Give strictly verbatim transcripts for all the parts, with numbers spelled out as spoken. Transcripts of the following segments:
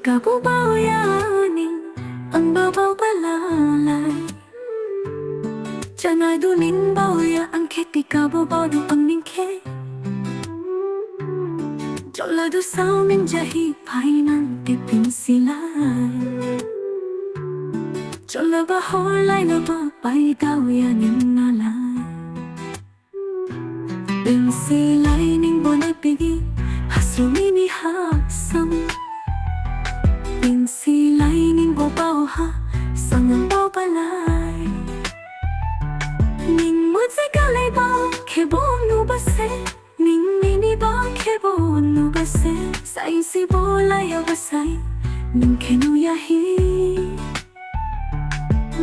Kha bo baoya ning, ang bo bao ba la lai. Janai du ning baoya ang khe, kha bo bao du ang ning khe. Jola du sao ning jahi phai nang te pin si lai. Jola ba hor lai la ba pai daoya ning na lai. Pin si lai ning bo nai pigi, hasru mini hasam. Pin si lai ning bo bao ha, sang ang bao ba lai. Ning mut se ka lai bao, khe bo nu ba se. Ning mini bao khe bo nu ba se. Sain si bo lai ya ba sai, ning khe nu ya hi.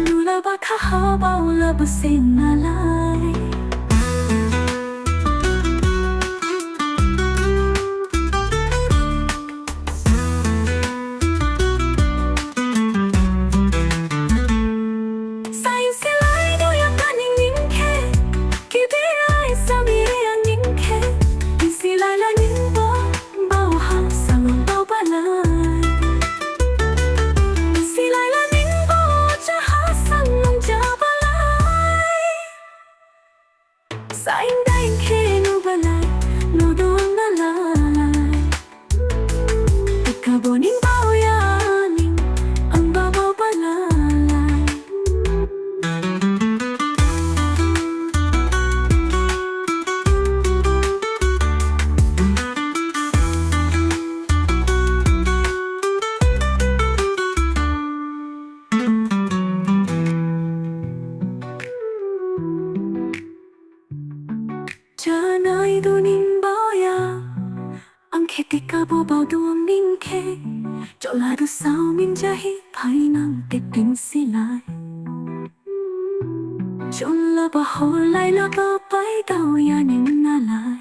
Nu la ba kha ha bao la ba se na lai. Sain si lai nu ya ka ning ning khe. Ki di rai sa mi ya ning khe. Pin si lai la ning bo bao ha, sang ang bao ba lai. Pin si lai la ning bo ja ha, sang ang ja ba lai. Sain dai khe nu ba lai, nu du ang ba lai. Kha bo ning baoya ning, ang bo bao ba la lai. Janai du ning baoya ang khe, kha bo bao du ang ning khe. Jola du sao ning jahi phai nang te pin si lai. Jola ba hor lai la ba pai daoya ning na lai.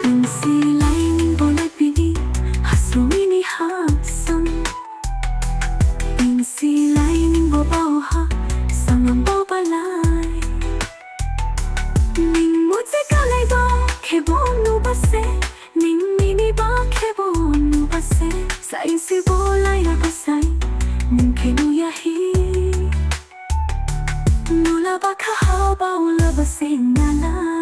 Pin si lai ning bo nai pigi, hasru mini hasam. Pin si lai ning bo bao ha, sang ang bao ba lai. Ning mut se ka lai bao, khe bo nu ba se. Ning mini bao khe bo nu ba se. Sain si bo lai ya ba sai, ning khe nu ya hi. Nu la ba kha ha bao la ba se na lai.